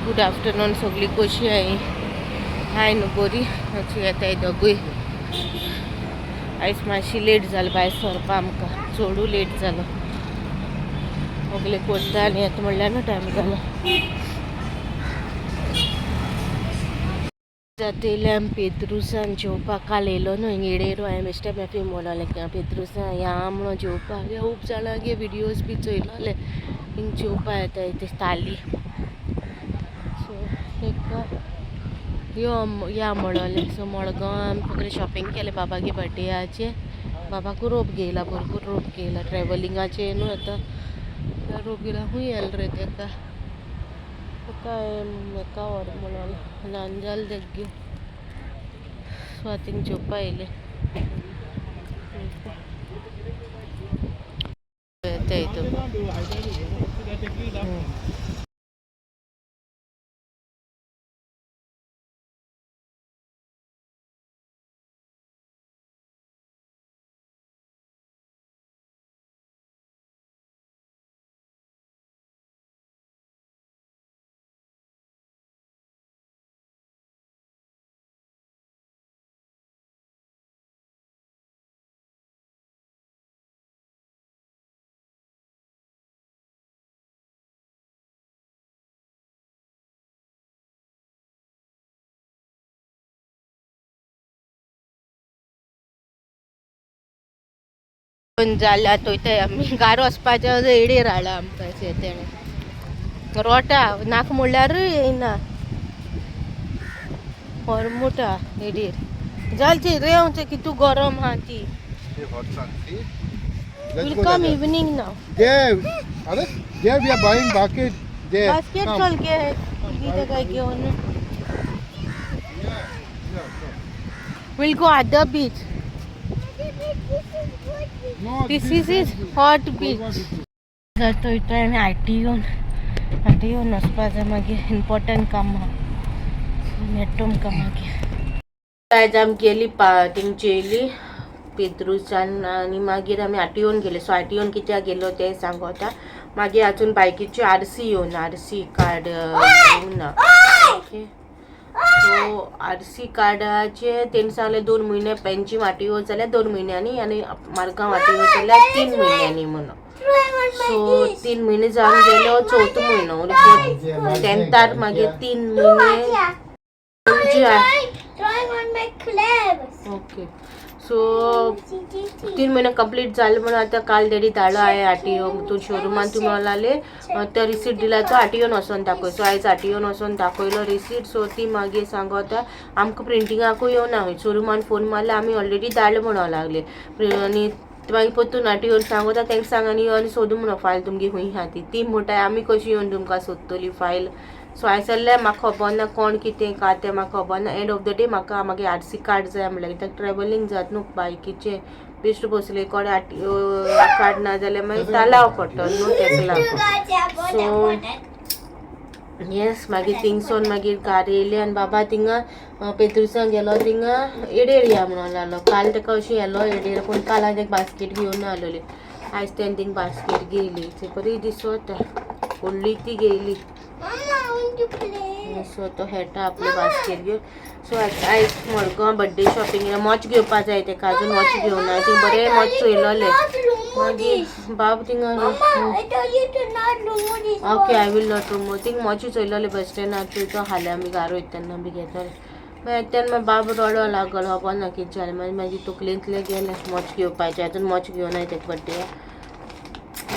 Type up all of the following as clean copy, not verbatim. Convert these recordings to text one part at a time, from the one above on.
Good afternoon सगळी कशी आहे हाय न्हू बरी येताय दोगूय. आयज मातशी लेट जालो भायर सरपा आमकां, चडू लेट जालो. सगळे करता आनी येता म्हणल्यार न्हू टायम जालो. जातले आमी पेद्रुसान जेवपाक. काल येयलो न्हू हिंग येडेर हांवें बेश्टे मॅफी म्हणलें पेद्रुसान या म्हणून जेवपाक. खूब जाणांगे विडियोज बी चोयलोले हिंग जेवपाक येताय ते थाली. सो ताका यो या म्हणलें. सो मडगांव आमी सगळें शॉपिंग केलें बाबागे बड्डेयाचे. बाबाकू रोप घेयला, भरपूर रोप घेयला ट्रॅवलिंगाचे न्हू आतां रोप घेयला. खूंय येयला रे तेका ताका हेका व्हर म्हणून ल्हान जालें तेका घेवन. सो आतां थिंग जेवपा येयलें. येता हितून जाल्या थंय आमी गार वचपाचें एडेर हाडला आमकां तेणें. रोटा नाक म्हणल्यारूय येयना होरमुटा एडेर जाल रे कितू गरम आहा ती. We'll come evening now. There, अरे, there we are buying bucket. There. Basket चल के कितें काय घेवन. We'll go other beach. No, This is hot beach. थंय आमी आरटीओन आरटीओन वचपा जाय मागीर इम्पॉर्टंट काम आहा. नेटोम का मागीर. आयज आमी गेली थिंग जेयली पेद्रुसान आनी मागीर आमी आरटीओन गेले. सो आरटीओन कित्याक गेलो तें सांगता. मागीर अजून बायकीची आरसी येवना, आरसी कार्ड येवना. ओके, सो आरसी कार्डाचे तेणी सांगलें 2 म्हयने पेंजीम आरटीओ जाल्यार 2 म्हयन्यांनी आनी मारगांव आरटीओ जाल्यार 3 म्हयन्यांनी म्हणून. सो 3 म्हयने जावन गेलो, चवथो म्हयनो तेंतार मागीर 3 म्हयने. ओके, सो 3 म्हयने कंप्लीट जाले म्हणून आतां काल डेडी धाडलो हांवें आरटीओ तूं शोरुमान तूं म्हणून लागले तो रिसीट दिला तो आरटीओन वचोन दाखय. सो आयज आरटीओन वचोन दाखयलो रिसीट. सो ती मागीर सांगता आमकां प्रिंटिंगाकूय येवना, शोरुमान फोन मारले आमी ऑलरेडी धाडले म्हणून लागले. आनी मागीर परतून आरटीओन सांगता तांकां सांग आनी यो आनी सोदू म्हणून फायल तुमगे खंय आहा ती. ती म्हणटा आमी कशी येवन तुमकां सोदतली फायल. सो हांवें सांगलें म्हाका खबर ना कोण कितें का तें म्हाका खबर ना. एंड ऑफ the day म्हाका मागीर आरसी कार्ड जाय म्हणल्यार कित्याक ट्रॅवलिंग जाता न्हू बायकीचें. बेश्टो बसले कोडे आरटीओ कार्ड ना जाल्यार मागीर तालाव पडटलो न्हू तेका लागून. सो येस मागीर थिंगसोन मागीर कार येयली आनी बाबा थिंगा पेद्रुसान गेलो थिंगा एडेर या म्हणून लागलो. काल तेका अशी येलो एडेर पूण काल हांवें तेका बास्केट घेवन आसलोली. आयज तेणें थिंग बास्केट घेयली ती बरी दिसता व्हडली ती घेयली. सो तो खेळटा आपले बास्केट घेवन. सो आयज मडगांव बड्डे शॉपिंग मोच घेवपा जाय तेका, अजून मोच घेवना. थिंग बरें मोच चोयलोलें मागीर बाब थिंगा. Okay, I will not remove. Thing मोची चोयलोलें बस स्टँडार तो हाल्या आमी घार वयता तेन्ना बी घेतले. मागीर तेन्ना बाब रडो लागलो खबर ना कितें जालें. मागीर मागीर तकलेंतलें गेलें मोच घेवपाचें. अजून मोच घेवना तेका बड्डेया.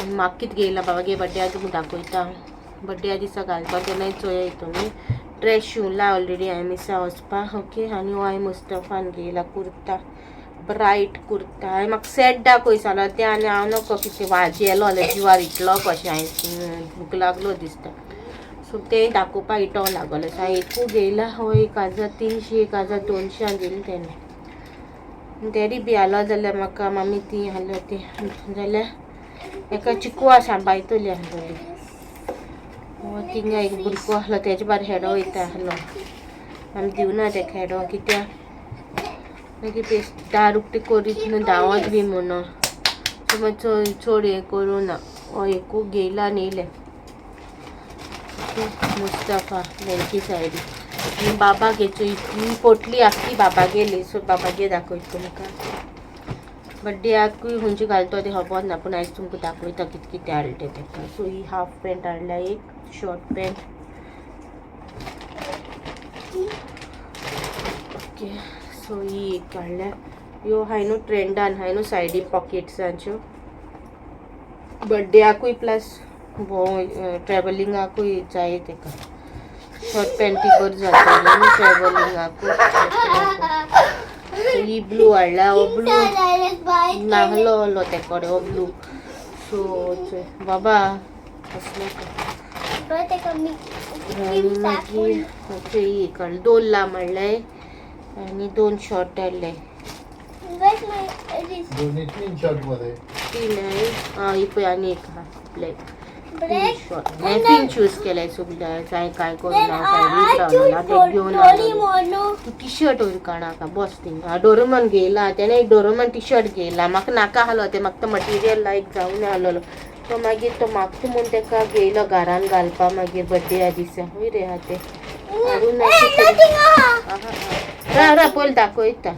आनी म्हाका कितें घेयला बाबा गे बड्डेया तुमकां दाखयता. बड्डेया दिसा घालपा तेन्नाय चोयाय तुमी. ड्रेस शिंवला ऑलरेडी हांवें मिसा वचपाक. ओके, आनी हो हांवें मुस्तफान घेयला कुर्ता, ब्रायट कुर्ता. हांवें म्हाका सेट दाखय सांगला तें आनी हांव नको कितें वाज येलो जाल्यार जिवार इतलो कशें हांवें भूक लागलो दिसता. सो तें दाखोवपाक इटो लागलो. सो हांवें एकू घेयला हो 1300 1200 घेयली तेणें. डॅडी बी आलो जाल्यार म्हाका मामी ती हाडलो ती जाल्यार एका चिकवा सांबाळटली आसलोली. थिंगा एक भुरगो आसलो तेजे बार हेडो वयता आसलो. आमी दिवना तेका हेडो कित्याक मागीर बेश्ट दार उक्तें करीत न्हू धांवत बी म्हणून. सो मागीर चड चड हें करूं ना. हो एकू घेयला आनी येयलें. मुस्ताफा बँकी सायडी. आनी बाबागेचो ही पोटली आख्खी बाबा गेली. सो बाबागे दाखयता तुमकां. बड्डेयाकूय खंयची घालतो ते खबर ना, पूण आयज तुमकां दाखयता कितें कितें हाडलें तेका. सो ही हाफ पॅन्ट हाडल्या, एक शॉर्ट पॅन्ट. ओके, सो ही एक हाडल्या. ह्यो हाय न्हू ट्रेंडान हाय न्हू सायडी पॉकेट्सांच्यो, बड्डेयाकूय प्लस ट्रॅवलिंगाकूय जाय तेका. शॉर्ट पॅन्टी बरी जातली न्हू ट्रॅवलिंगाकूय. ही ब्लू हाडल्या. हो ब्लू नाहलो तेकडे हो ब्लू. सो बाबा असलो. आनी मागीर ही एक हाडली. दोन लांब हाडले आनी दोन शॉर्ट हाडले. दोन्ही तीन शर्ट मध्ये. तीन आहे. हा, ही पळय आनी एक आहा ब्लॅक. शॉर्ट हांवें चूज केलाय सगळे. जाय काय करूं ना, सायडीच रावला ते घेवन आलो. तूं टी शर्ट वयर काडनाका, बस थिंगा. डोरेमोन घेयला तेणें, एक डोरेमोन टी शर्ट घेयला. म्हाका नाका आहलो तें, म्हाका तो मटिरियल लायक जावन आहलोलो. तो मागीर तो मागता म्हूण तेका घेयलो घरान घालपा मागीर बड्डे दिसा. हय रे, आहा तें हाडून. राव राव, पयलीं दाखयता.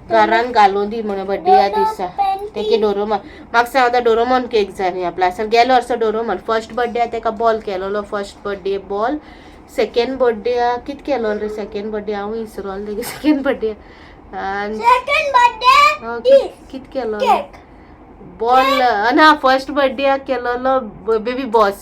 घरान घालूं दी म्हणून बड्डे दिसा तेगे डोरोमोन. म्हाका सांगता डोरोमोन केक जाय न्ही आपल्या. गेलो वर्सा डोरोमोन फर्स्ट बड्डे तेका बॉल केलोलो. First birthday ball, second birthday कित केलोलो रे? सेकंड बड्डे हांव इसरोल तेगे. सेकंड बड्डे कित केलोलो? बॉल ना, फर्स्ट बड्डे केलोलो baby boss,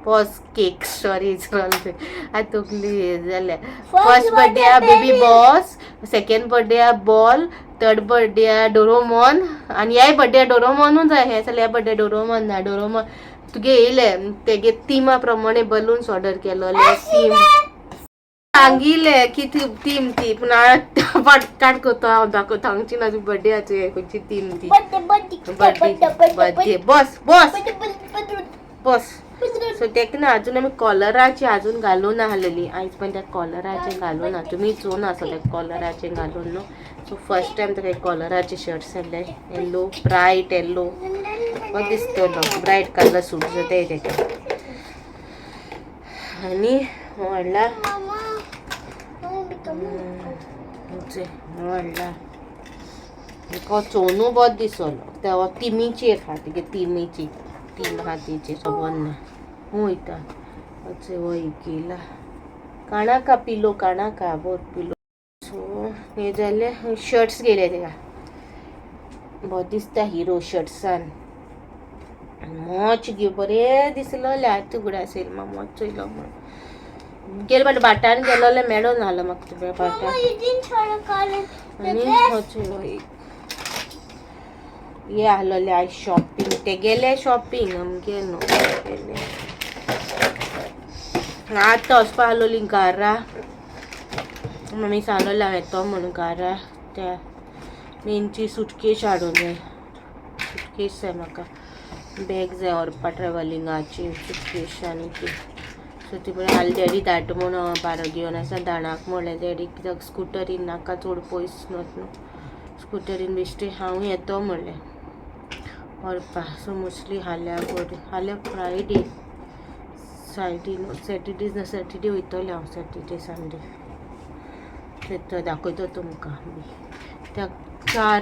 boss cake. Sorry, इसरोल आतां तकली जाल्या. First birthday baby boss, second birthday ball, third birthday Doraemon आनी ह्याय बड्डे डोरोमोनूच जाय. हे जाल्यार ह्या बड्डे डोरोमोन ना. डोरोमोन तुगे येयले तेगे थिमा प्रमाणे बलून्स ऑर्डर केलोले. थीम सांगिल्ले की थीम ती, पूण हांव काड करता. हांव दाखयता, सांगची ना बड्डेयाची खंयची थीम ती. बड्डे बस बस बस. सो तेका ना अजून आमी कॉलराची अजून घालूं नाहलेली. आयज पण त्या कॉलराचे घालूं ना. तुमी चोवन आसा त्या कॉलराचे घालून न्हू. सो फर्स्ट टायम ताका कॉलराचे शर्ट्स हाडले. येल्लो, ब्रायट येल्लो दिसतलो. ब्रायट कलर सूट जाताय तेका. आनी हो हाडला, हो हाडला. हो चोनू बरो दिसलो. त्या तिमीचेर आहा, तेगे तिमीची तीम आहा, तेचेर खबर ना. वयता अशें हो एक येयला. काणाका पिलो, काणाका बोर पिलो. सो हे जाले शर्ट्स घेयले तेका. बरो दिसता हिरो शर्ट्सान. मोच घेव बरें दिसलोलें. आतां उगडास येयलो म्हाका मोच चोयलो म्हूण. गेले फावटी बाटान गेलोलें, मेळोन आलो म्हाका तुगे बाटान. आनी हो चोय एक हे आहलोले आयज शॉपिंग. ते गेले शॉपिंग, आमगे न्हू गेले. आतां वचपा आहलोली घरा. मम्मी सांगलोलें हांव येतो म्हणून घरा. त्या मेनची सुटकेश हाडूं जाय, सुटकेश जाय म्हाका. बॅग जाय व्हरपा ट्रॅवलिंगाची, सुटकेश आनी ती. सो ती म्हळ्यार हाल डॅडी धाडटा म्हूण बारा घेवन आसा दाणाक म्हणलें डॅडी, कित्याक स्कुटरीन नाका चड पयस न्हू. न्हू स्कुटरीन बेश्टे हांव येतो म्हणलें व्हरपा. सो मोस्टली हाल्यां बरें, हाल्यां फ्रायडे सायडी न्हू, सॅटर्डे ना, सॅटर्डे वयतलें हांव. सॅटर्डे संडे ते दाखयतो तुमकां बी. त्या चार,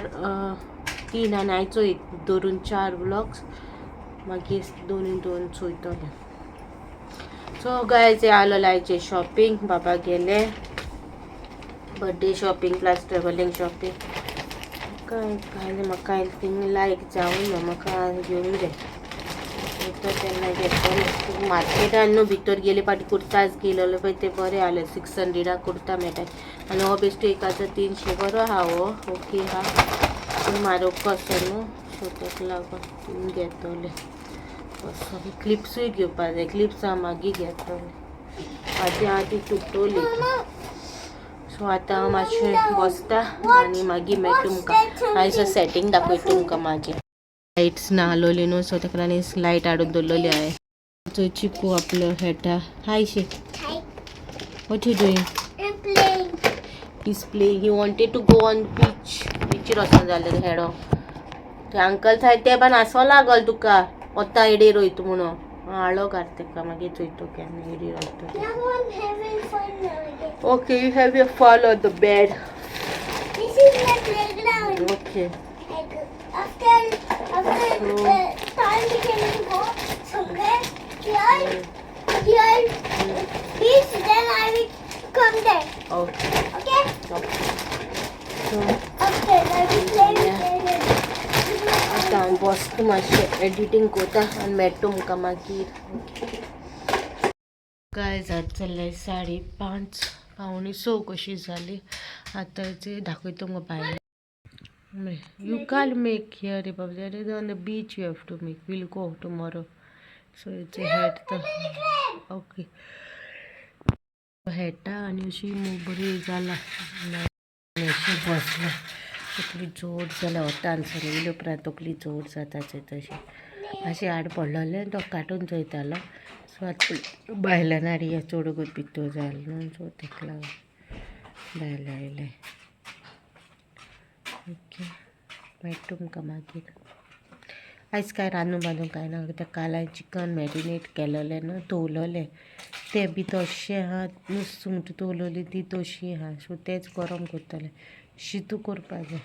तीन आनी आयचो एक धरून चार व्लॉग्स, मागीर दोन दोन चोयतलें. सो गायज, आलो आयचे शॉपिंग. बाबा गेले birthday shopping plus travelling shopping. काय काय ना, म्हाका थिंग लायक जावं ना, म्हाका घेवंक जाय. येता तेन्ना घेतलें. मार्केटान न्हू भितर गेले फाटी कुर्ताज घेयलेले पळय, ते बरे आले. 600 कुर्ता मेळटा आनी हो बेश्टो 1300. बरो आहा हो, ओके आहा, पूण म्हारग कसो न्हू. सो ताका लागून घेतले. क्लिप्सूय घेवपा जाय. क्लिप्स हांव मागीर घेतले, आदी आदी तुटोली. सो आतां हांव मातशें बसता आनी मागीर मागीर तुमकां आयज सेटींग दाखयता तुमकां म्हाजें. लायट्स ना आहलोली न्हू, सो ताका लागून लायट हाडून दवरलेली हांवें. सो चिकू आपलो खेळटा. हाय शी. Hi. What you doing? I'm playing. He's playing. He wanted to go on beach. बीचीर वचोन जालें हेडो. ते अंकल सायब ते पण आसो लागल तुका वता एडेर वयता म्हणून. आळो घाल तेका, मागीर चोयतो केन्ना एडी वयता. Now I'm having fun now again. Okay, you have your fun on the bed. This is my playground. Okay. Like after the time we can go somewhere here, here beach, then I will come there. Okay. Okay? Okay. So After I will play with them. आतां हांव बसता मातशें editing कोता आनी मेळटा तुमकां मागीर. काय जात जाल्यार 5:30, 5:45 कशी जाली. आतां दाखयता तुमकां भायलें. You can't make here रे बाबा. That is on the beach you have to make. We'll go tomorrow. So it's a hat the okay. हेटा आनी अशी बरी जाला अशी बसला. तकली जोड जाल्या वतान सर येयले उपरांत तकली जोड जाता तशी. मातशी आड पडलेलें तो काडून चोयतालो. सो आतां भायल्यान हाडया, चडकूच भितर जालें न्हू. सो तेका लागून भायल्यान आयलें. ओके, मागीर तुमकां मागीर. आयज काय रांदून बांदून काय ना, कित्याक काल हांवें चिकन मॅरिनेट केलेलें न्हू, दवरलेलें तें बी तशें आहा. नुस्तें सुंगटां दवरलेली ती तशी आहा. सो तेंच गरम करतलें. शितू करपा जाय,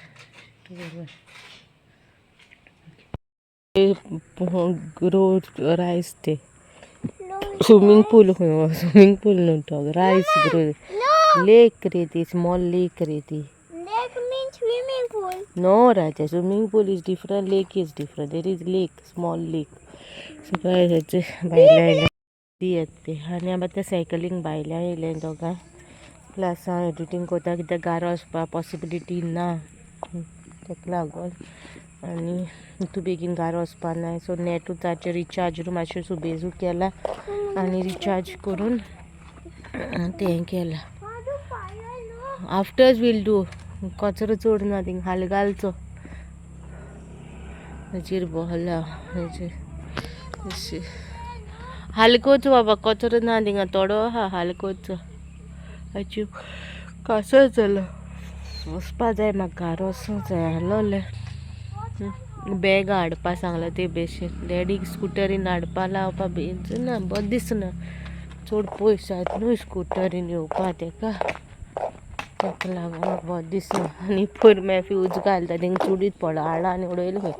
शितू करपा. ग्रो रायस ते स्विमींग पूल खंय? स्विमींग पूल न्हू तो, रायस ग्रो लेक रे ती, स्मॉल लेक रे ती. Lake means swimming pool. No, Raja, swimming pool is different, lake is different. There is lake, small lake. So guys, हेचे भायले आयले ती येत ते आनी आमी आतां सायकलींग भायल्यान येयले दोगांय. प्लस हांव एडिटींग करता कित्याक गारो वचपा पॉसिबिलिटी ना, तेका लागून. आनी तूं बेगीन गारो वचपा नाय. सो नेटूच ताचेर रिचार्ज मातशें सुबेजू केला आनी रिचार्ज करून तें केलां. How do fire look? Afters we'll do. कचरो चड ना थिंग, हाल घालचो हेजेर बहला हेजेर हाल करचो बाबा. कचरो ना थिंगा, थोडो आहा, हाल करचो. हाची कसो जालो वचपा जाय म्हाका, घार वचूंक जाय आहलोलें. बॅगां हाडपा सांगलां ते भशेन डॅडीक स्कुटरीन हाडपा लावपा बेज ना, बरें दिसना. चड पयस जायत न्हू स्कुटरीन येवपा तेका, ताका लागून म्हाका बरें दिसना. आनी पयर मॅफी उजो घालता थिंगा चुडीत पडलो, हाडलो आनी उडयलो खंय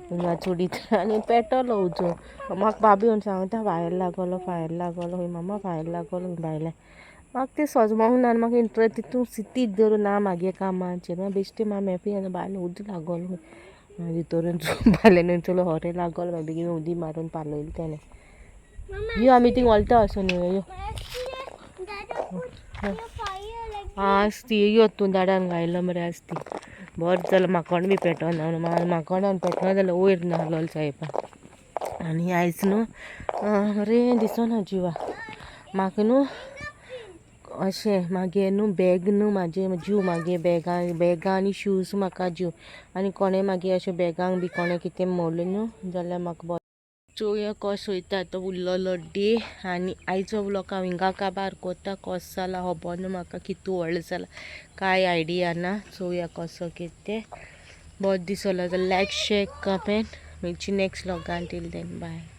हिंगा चुडीत आनी पेटलो उजो. म्हाका भाभी येवन सांगता, फायर लागलो, फायर लागलो खंय मामा, फायर लागलो खंय भायल्यान. म्हाका तें सजमोंक ना आनी म्हाका इंट्रस्ट तितून सितीत धरून ना मागे कामाचेर. मागीर बेश्टी मा मॅफी आनी भायल्यान उजो लागलो खंय. मागीर भितर भायल्यान चलो हरे लागलो. मागीर बेगीन उदी मारून पालयलें तेणें. यो आमी थिंग वोलता वचोन यो. Dada put your fire like आस ती यो, तूं दाडान घायलो मरे. आस ती बरें जालें, माकोण बी पेटोना. माकोणान पेटना जाल्यार वयर नाहलोलो सायबा. आनी आयज न्हू बरें दिसना जिवा म्हाका न्हू अशें. मागे न्हू बॅग न्हू म्हाजें जीव मागे बॅगां बॅगां आनी शूज म्हाका जीव. आनी कोणें मागीर अशें बॅगांक बी कोणें कितें मोडलें न्हू जाल्यार म्हाका बरें. चोवया कसो वयता तो उरलेलो डे. आनी आयचो व्लॉग हांव हिंगा काबार कोत्ता. कसो जाला खबर ना म्हाका, कितू व्हडलो जाला कांय आयडिया ना. चोवया कसो कितें तें. बरो दिसलो जाल्यार लायक, शेर, कमेंट. मेळची नेक्स्ट व्लॉगान. Till then, bye.